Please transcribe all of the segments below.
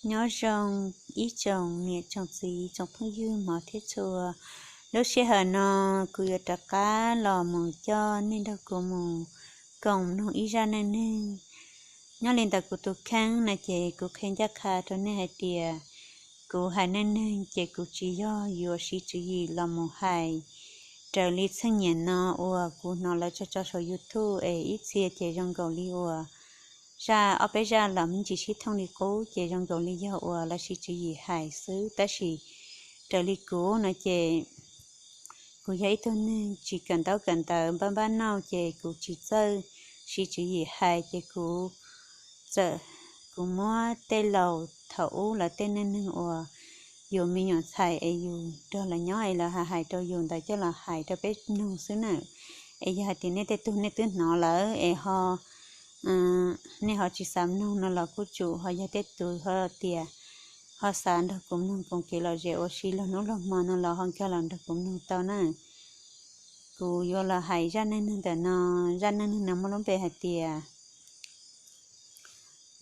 Nyob zoo ib tsoom niam tsoom txiv tsoom phooj ywg hmov thiab tshua. Lub sij hawm no kuv yuav rov qab los mus coj nej nrog kuv mus koom mloog ib zaj neej neeg. Nyob li ntawm kuv tus kheej no ces kuv qhia ncaj qha rau nej hais tias kuv hais neej neeg ces kuv tsis yog yuav siv tswv yim los mus hais raws li txheej niam no uas kuv hnov lawv tso tso saum YouTube es ib txhia ces zoo nkaus li uas zaj ob peb zaj los me ntsis sib thooj li qub ces zoo nkaus li yog uas lawv siv tswv yim hais xwb. Tab sis raws li kuv no ces kuv yog ib tug neeg tsis kawm ntaub kawm ntawv, npab npab nauj ces kuv tsis txawj siv tswv yim hais ces kuv txawm, kuv muab tej laus thaum ub lawv tej neej neeg uas yus me nyuam ntxhais es yus nrog lawv nyob es lawv hais hais rau yus ntawd coj los hais rau peb mloog xwb na. Es yog hais tias nej tej tug nej twb hnov lawm es ho nej ho tsis xav mloog no los kuj tsum, ho yog tej tus ho tias ho xav nrog kuv mloog koom kev lom zem ua si los hnub los hmo no los ho nkag los nrog kuv mloog tau na. Kuv yuav los hais zaj neej neeg ntawm no. Zaj neej neeg no muaj lub npe hais tias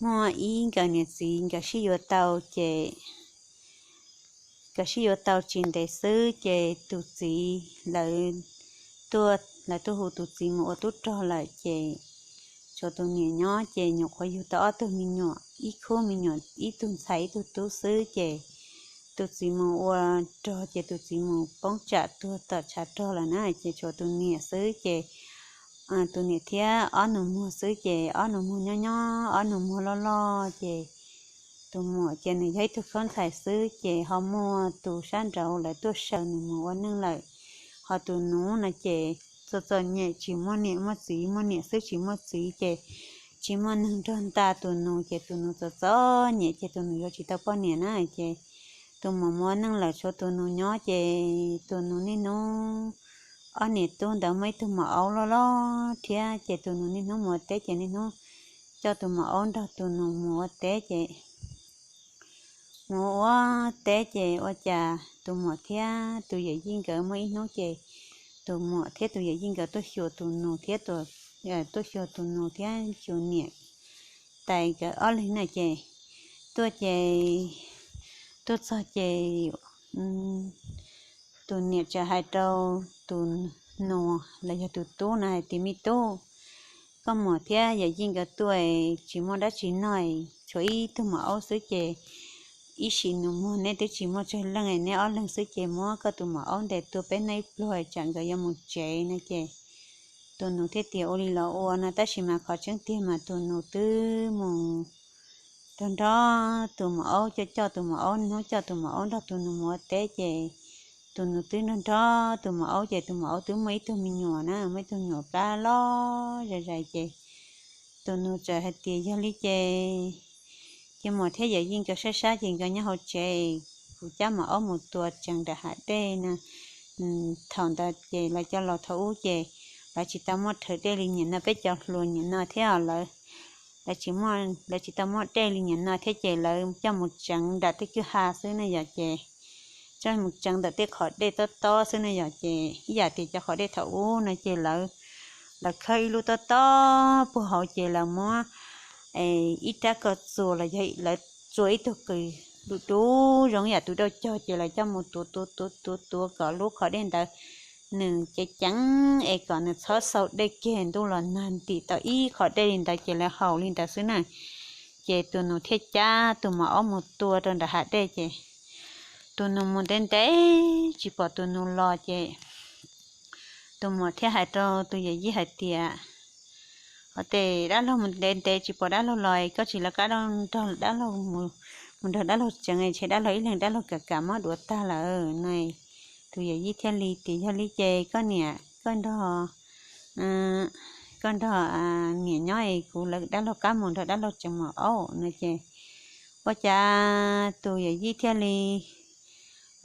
muaj ib nkawd niam txiv nkawd sib yuav tau ces nkawd sib yuav tau tsis ntev xwb ces tus txiv lawv tuaj, lawv tuaj hu tus txiv mus ua tub rog lawm ces tshuav tus niam nyob ces nyuam qhuav yug tau ob tug me nyuam, ib khub me nyuam, ib tug ntxhais ib tug tub xwb ces tus txiv mus ua rog ces tus txiv mus poob tsam tuag tom tshav rog lawm na ces tshuav tus niam xwb ces tus niam thiab ob nus muag xwb ces ob nus muag nyob nyob, ob nus muag loj loj ces tus muam ces nws yog ib tug khaub ntxhais xwb ces ho muaj tus sab nraud lawv tuaj saws nws mus ua neej lawm. Ho tus nus no ces txom txom nyem tsis muaj niam muaj txiv, muaj niam xwb tsis muaj txiv ces tsis muaj neeg nrog nta tus nus ces tus nus txom txom nyem ces tus nus yuav tsis tau poj niam na ces tus muam mus ua neej lawm tshuav tus nus nyob ces tus nus niaj hnub, ob niam tub ntawd muaj ib tug maum aub loj loj thiab ces tus nus niaj hnub mus ua teb ces niaj hnub coj tus maum aub nrog tus nus mus ua teb ces mus ua teb ces ua cas tus muam thiab tus yawm yij nkawd muaj ib hnub ces tus muam thiab tus yawm yij nkawd tuaj xyuas tus nus thiab, tuaj xyuas tus nus thiab xyuas niam tais nkawd ob leeg na ces tuaj ces, tuaj txog ces tus niam txawm hais rau tus nus los yog tus tub no hais tias, me tub, koj muam thiab yawm yij nkawd tuaj tsis muaj dab tsi noj, tshuav ib tug maum aub xwb ces ib sim nus muag neb twb tsis muaj tsawg leej, neb ob leeg xwb ces muab koj tus maum aub ntes tua peb noj ib pluag tsam nkawd yuav mus tsev no ces tus nus thiaj tias ua li los ua no, tab sis mas qhov tseeb tiag mas tus nus twb mus nrog nrog tus maum aub, coj coj tus maum aub, hnub coj tus maum aub nrog tus nus mus ua teb ces tus nus twb nrog nrog tus maum aub ces tus maum aub twb muaj ib tug me nyuam na, muaj ib tug me nyuam plab loj zais zais ces tus nus txawm hais tias yog li ces, ces muam thiab yawm yij nkawd saib saib ces nkawd nyob hauv tsev, kuv cab maum aub mus tua tsev nram hav dej no, thaum ntawd ces lawv cov laus thaum ub ces lawv tsis tau muaj rhawv dej li niaj no, peb cov hluas niaj no thiab lawv, lawv tsis muaj, lawv tsis tau muaj dej li niaj no thiab ces lawv coj mus tseev nram tej kwj ha xwb ne yom ces, coj mus tseev ntawm tej qhov dej tob tob xwb ne yom ces ib yam tias cov qhov dej thaum ub no ces lawv, lawv khawb ib lub tob tob puag hauv ces lawv muab ib rab ko txuas los yog lawv txua ib tug qws du du zoo yam tus dauj cog ces lawv coj mus tuav tuav tuav tuav tuav kom lub qhov dej ntawd nws ceev ceev es kom nws txhob xau dej kiag ntuj los nag ntim tau ib qhov dej li ntawd ces lawv haus li ntawd xwb na. Ces tus nus thiaj cab tus maum aub mus tua rau nram hav dej ces tus nus mus ntev ntev tsis pom tus nus los ces tus muam thiaj hais rau tus yawm yij hais tias, qhov tes dab laug mus ntev ntev tsis pom dab laug los, koj tsis lawv qab nrog dab laug mus, mus nrog dab laug tseev, ntshe dab laug ib leeg dab laug kam kam mob duav tag lawm no. Tus yawm yij thiaj li tias yog li ces koj niam, koj nrog, koj nrog niam nyob es kuv lawv dab laug qab mus nrog dab laug tseev maum aub no ces ua cas tus yawm yij thiaj li,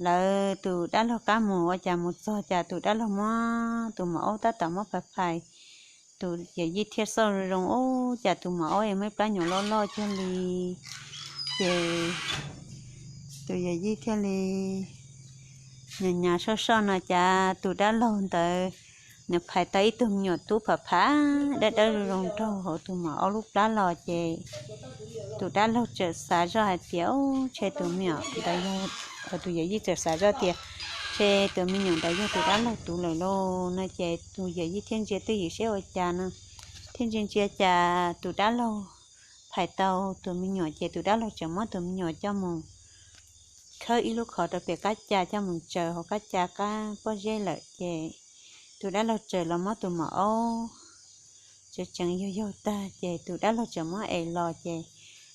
lawv tus dab laug qab mus ua cas mus txog cas tus dab laug muab tus maum aub tab tom muab phais phais, tus yawm yij thiaj xauj zoo zoo ub cas tus maum aub muaj ib plab nyuam loj loj cuag li. Ces tus yawm yij thiaj li nyas nyas soj soj no cas tus dab laug ntawd nws phais tau ib tug me nyuam tub pham pham dawb dawb zoo zoo raug hauv tus maum aub lub plab los ces tus dab laug txawm xav zoj hais tias, Ub, ntshe tus me nyuam ntawd yog, tus yawm yij txawm xav zoj tias, Ntshe tus me nyuam ntawd yog tus dab laug tus lawm lauj, no ces tus yawm yij thiaj ntsia twj ywm seb ua cas no, thiaj ntsia ntsia cas tus dab laug phais tau tus me nyuam ces tus dab laug txawm muab tus me nyuam coj mus khawb ib lub qhov rau pem qab ca, coj mus tsaws hauv qab ca qab pob zeb lawm ces tus dab laug txawm los muab tus mos aub tseev tseev yaug yaug tag ces tus dab laug txawm muab ev los ces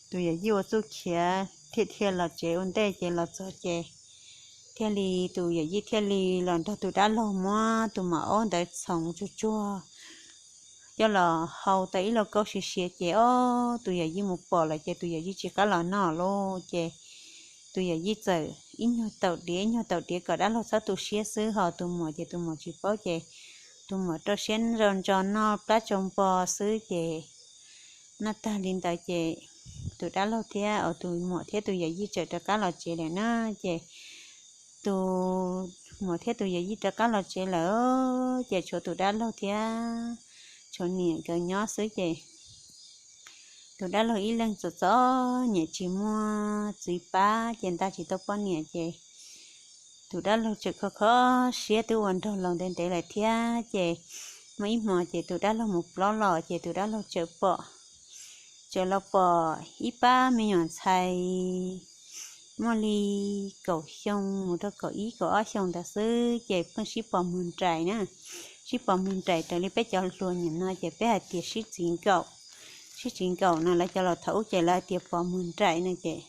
tus yawm yij ua txuj khiav thiaj dhia los tsev ua ntej ces los txog ces thiaj li tus yawm yij thiaj li los nrog tus dab laug muab tus mos aub ntawd txhoov tsuag tsuag coj los hau tau ib lauj kaub siav siav ces ob tus yawm yij mus pom lawm ces tus yawm yij tsis qab los noj lauj ces tus yawm yij txawm ib nyuag taum diav ib nyuag taum diav kom dab laug txhob tu siab xwb ho tus muam ces tus muam tsis paub ces tus muam rau siab ntso ntso noj plab tsau npo xwb ces noj tag li ntawd ces tus dab laug thiab tus muam thiab tus yawm yij txawm rov qab los tsev lawm na ces tus muam thiab tus yawm yij rov qab los tsev lawm ces tshuav tus dab laug thiab tshuav niam nkawd nyob xwb ces tus dab laug ib leeg txom txom nyem tsis muaj txiv pab ces nta tsis tau poj niam ces tus dab laug tseem kho kho siab twb ua nraug laus ntev ntev lawm thiab ces muaj ib hmo ces tus dab laug mus plob los ces tus dab laug tseem pom, tseem los pom ib pab me nyuam ntxhais muaj li kaum xyoo mus rau kaum ib kaum ob xyoo ntawd xwb ces pheej sib pos muag nraim na, sib pos muag nraim raws li peb cov hluas nim no ces peb hais tias sib txiv nkaum, sib txiv nkaum no lawv cov laus thaum ub ces lawv hais tias pos muag nraim no ces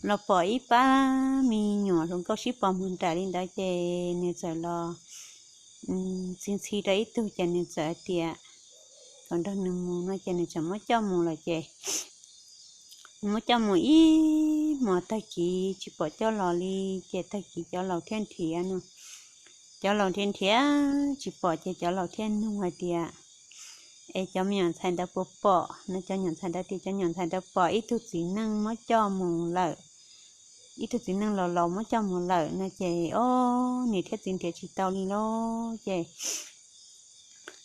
los pom ib pab me nyuam hluas nkauj sib pos muag nraim li ntawd ces nws txawm los txi ntxhi rau ib tug ces nws txawm hais tias kom nrog nws mus no ces nws txawm muab coj mus lawm ces nws muab coj mus ib hmos tag kis tsis pom coj los li ces tag kis cov laus thiaj nrhiav no, cov laus nrhiav nrhiav tsis pom ces cov laus thiaj nug hais tias es cov me nyuam ntxhais ntawd puas pom no, cov nyuam ntxhais ntawd tias cov nyuam ntxhais ntawd pom ib tug txiv neej muab coj mus lawm, ib tug txiv neej laus laus muab coj mus lawm no ces ob niam thiab txiv nrhiav tsis tau li lauj ces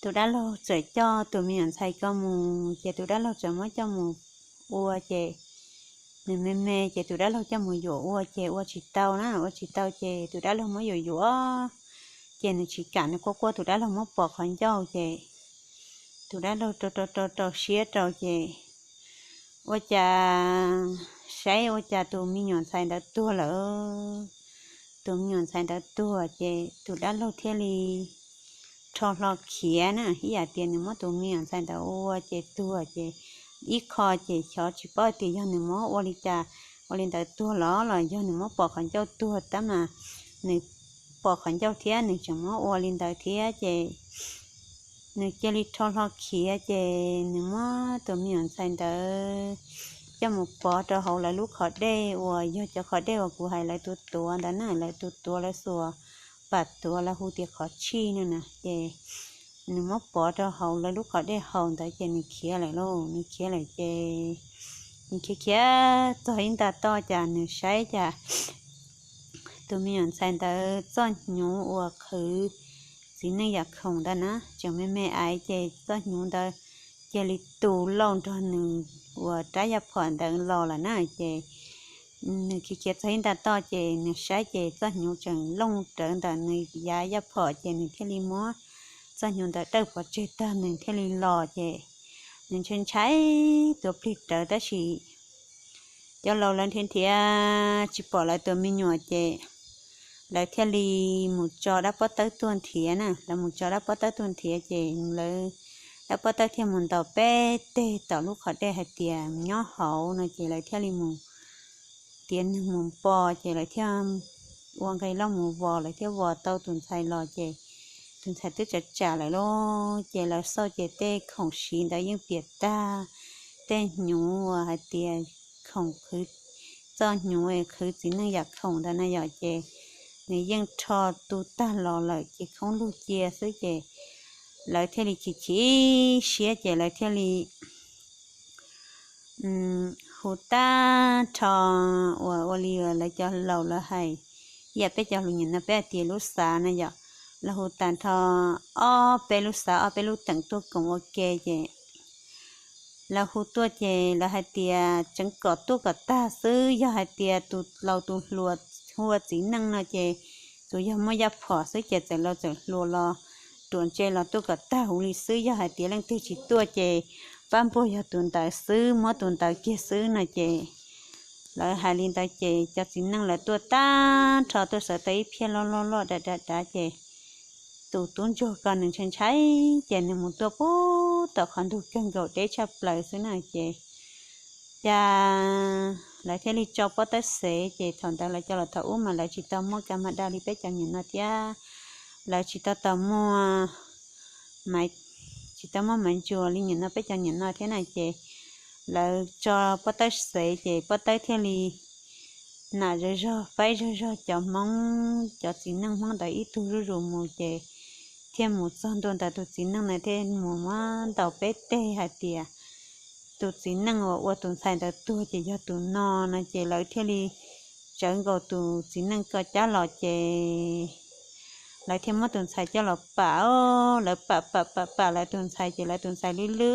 tus dab laug txawm coj tus me nyuam ntxhais ko mus ces tus dab laug txawm muab coj mus ua ces nws me me ces tus dab laug coj mus yuam ua ces ua tsis tau na, ua tsis tau ces tus dab laug muab yuam yuam ces nws tsis kam, nws quaj quaj tus dab laug muab pos qhov ncauj ces tus dab laug rau rau rau rau siab rau ces ua cas saib ua cas tus me nyuam ntxhais ntawd tuag lawm. Tus me nyuam ntxhais ntawd tuag ces tus dab laug thiaj li rho hlo khiav na, ib yam tias nws muab tus me nyuam ntxhais ntawd ua ces tuag ces ib qho ces xyov tsis paub tias yog nws muab ua li cas, ua li ntawd tuag los los yog nws muab pos qhov ncauj tuag tab mas nws pos qhov ncauj thiab nws tseem muab ua li ntawd thiab ces nws cia li rho hlo khiav ces nws muab tus me nyuam ntxhais ntawd coj mus pov rau hauv lawv lub qhov dej uas yog cov qhov dej uas kuv hais lawv tuav tuav ntawd na, lawv tuav tuav lawv xuas pam tuav lawv hu tias qhov tshij no na ces nws muab pov rau hauv lawv lub qhov dej haus ntawd ces nws khiav lawm lauj, nws khiav lawm ces nws khiav khiav txog ib nta toj cas nws saib cas tus me nyuam ntxhais ntawd txoj hnyuv uas qhwv txiv neej yam khoom ntawd na tseem me me aiv ces txoj hnyuv ntawd cia li tu lauj nrog nws uas rab yaj phom ntawd los lawm na ces nws khiav khiav txog ib nta toj ces nws saib ces txoj hnyuv tseem looj rawv ntawm nws yav yaj phom ces nws thiaj li muab txoj hnyuv ntawd dawj pov tseg tag nws thiaj li los ces nws ntshai ntshai tuav plig rawv tab sis cov laus lawv nrhiav nrhiav tsis pom lawv tus me nyuam ces lawv thiaj li mus tso dab pob tawb tuaj nrhiav na, lawv mus tso dab pob tawb tuaj nrhiav ces lawv, dab pob tawb thiaj mus ntaus peb teg tom lub qhov dej hais tias nyob hauv no ces lawv thiaj li mus tiav neeg mus pom ces lawv thiaj ua nqe loj mus vos, lawv thiaj vos tau tus ntxhais los ces tus ntxhais twb tsam tsam lawm lauj ces lawv xauj ces tej khoom siv ntawd yeej piam tag, tej hnyuv uas hais tias khoom qhwv, txoj hnyuv qhwv txiv neej yam khoom ntawd na yom ces nws yeej rho tu tag los lawm ces khoob lug cia xwb ces lawv thiaj li chim chim siab ces lawv thiaj li hu tag nrho uas ua li lawv cov laus lawv hais, ib yam peb cov hluas nim no peb hais tias lub xav na yom, lawv hu tag nrho ob peb lub xav ob peb lub teem tuaj koom ua ke ces lawv hu tuaj ces lawv hais tias tseev kom tuaj kom tag xwb, yog hais tias tus laus tus hluas hu ua txiv neej no ces tsuas yog muaj yaj phom xwb ces txawm laus txawm hluas los ruam ntse los tuaj kom tag huv li xwb, yog hais tias leej twg tsis tuaj ces pab npuag yog tus ntawd xwb, muab tus ntawd kiag xwb no ces lawv hais li ntawd ces cov txiv neej lawv tuaj tag nrho tuaj sawv tau ib phiab loj loj loj dav dav dav ces tus tub ntsuag ko nws ntshai ntshai ces nws mus tuaj pub tom qhov ntug kawg nkaus deb tshaj plaws xwb na ces cas lawv thiaj li tso pob tawb xev ces thaum ntawd lawv cov laus thaum ub mas lawv tsis tau muaj ka ma da li peb cov niam no thiab, lawv tsis tau tau muaj tsis tau muaj maiv ntsuas li niam no peb cov niam no thiab na ces lawv tso pob tawb xev ces pob tawb thiaj li nam zog zog faib zog zog cov Hmoob, cov txiv neej Hmoob ntawd ib tug zuj zus mus ces thiaj mus txog ntua ntawm tus txiv neej na thiaj mus muab ntaus peb teg hais tias tus txiv neej uas ua tus ntxhais ntawd tuag ces yog tus no no ces lawv thiaj li tsawv nkaus tus txiv neej ko cab los ces lawv thiaj muab tus ntxhais coj los pam, lawv pam pam pam pam lawv tus ntxhais ces lawv tus ntxhais lwj lwj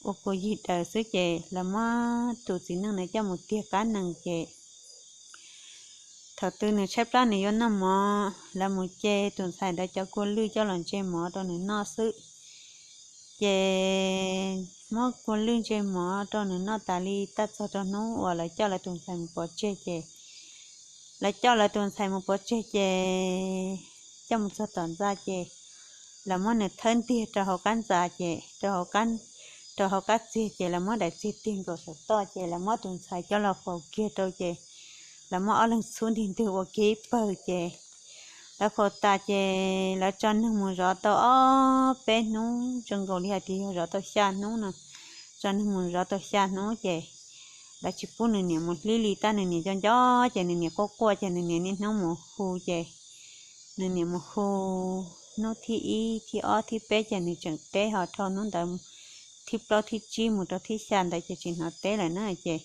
ua kua yig daws xwb ces lawv muab tus txiv neej na coj mus tiag qab nees ces thaum twg nws tshaib plab nws yuav noj mov lawv mus ce tus ntxhais ntawd cov kua lwj coj los ntse mov rau nws noj xwb. Ces muab kua lwj ntse mov rau nws noj tas li tab txog rau hnub uas lawv coj lawv tus ntxhais mus pov tseg ces lawv coj lawv tus ntxhais mus pov tseg ces coj mus txog tom ntxa ces lawv muab nws thawb ntiag rau hauv qab ntxa ces rau hauv qab txiag ces lawv muab daim txiag tig nkaus saum toj ces lawv muab tus ntxhais coj los faus kiag rau ces lawv muab ob leeg txhub ntig ntwg ua kiag ib pawg ces lawv faus tas ces lawv tso neeg mus zov tau ob peb hnub zoo nkaus li hais tias yog zov tau xya hnub no. Tso neeg mus zov tau xya hnub ces lawv tsis pub nws niam mus hlib li tab nws niam nco nco ces nws niam quaj quaj ces nws niam niaj hnub mus hu ces nws niam mus hu hnub thib ib thib ob thib peb ces nws tseem teb ho dhau hnub ntawd thib plaub thib tsib mus rau thib xya ntawd ces tsis hnov teb lawm na ces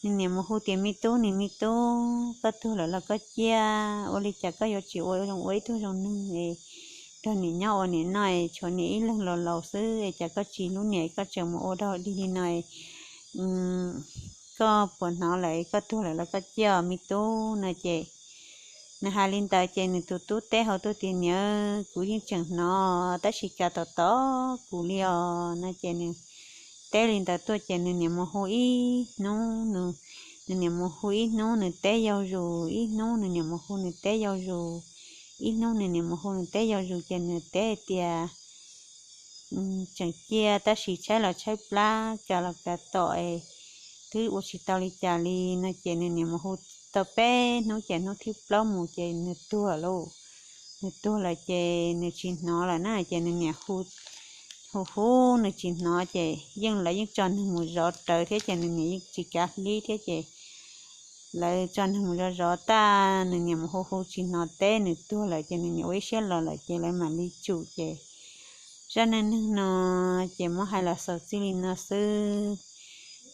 nws niam mus hu tias me tub, nws me tub, koj tuag lawm los koj ciaj, ua li cas koj yuav tsis ua zoo ua ib tug zoo neeg es nrog niam nyob ua niam noj es tshuav niam ib leeg laus laus xwb es cas koj tsis hlub niam koj tseem mus ua dog dig li no es koj puas hnov lawm koj tuag lawm los koj ciaj me tub no ces nws hais li ntawd ces nws tus tub teb hauv tuaj tias niam, kuv yeej tseem hnov tab sis cas tom tom kuv li os no ces nws teb li ntawd tuaj ces nws niam mus hu ib hnub, nws niam mus hu ib hnub nws teb yau zus, ib hnub nws niam mus hu nws teb yau zus, ib hnub nws niam mus hu nws teb yau zus ces nws teb tias tseem ciaj tab sis tshaib los tshaib plab, kav los kav tom es twb ua tsis tau li cas li no ces nws niam mus hu tau peb hnub ces hnub thib plaub mus ces nws tuag lauj. Nws tuag lawm ces nws tsis hnov lawm na ces nws niam hu hu nws tsis hnov ces yeej lawv yeej tso neeg mus zov rawv thiab ces nws niam yeej tsis kav hlib thiab ces lawv tso neeg mus zov zov tag nws niam mus hu hu tsis hnov teb nws tuag lawm ces nws niam ua ib siab los lawm ces lawv mam li tsum ces zaj neej neeg no ces muab hais los xaus txij li no xwb.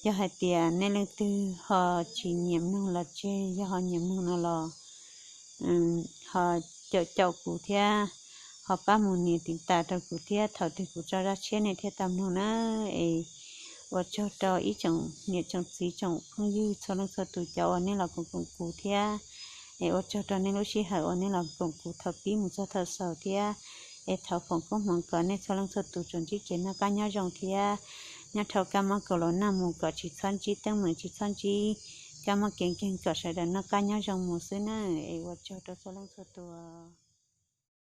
Yog hais tias nej leej twg ho tsis nyiam mloog los tseg, yog ho nyiam mloog no los ho caum caum kuv thiab ho pab mus nias tiv tas rau kuv thiab thaum twg kuv tso zaj tshiab nej thiaj tau mloog na. Es ua tsaug rau ib tsoom niam tsoom txiv tsoom phooj ywg txhua leej txhua tus cov uas nej los koom koom kuv thiab es ua tsaug rau nej lub sij hawm uas nej los koom kuv thaum pib mus txog thaum xaus thiab es thov foom koob hmoov kom nej txhua leej txhua tus tsuas ntsib kev noj qab nyob zoo thiab nyob dhau kab mob kaus los noj mus kom tsis txhob ntsib teeb meem tsis txhob ntsib kab mob kev nkeeg kom sawv daws noj qab nyob zoo mus xwb na. Es ua tsaug rau txhua leej txhua tus.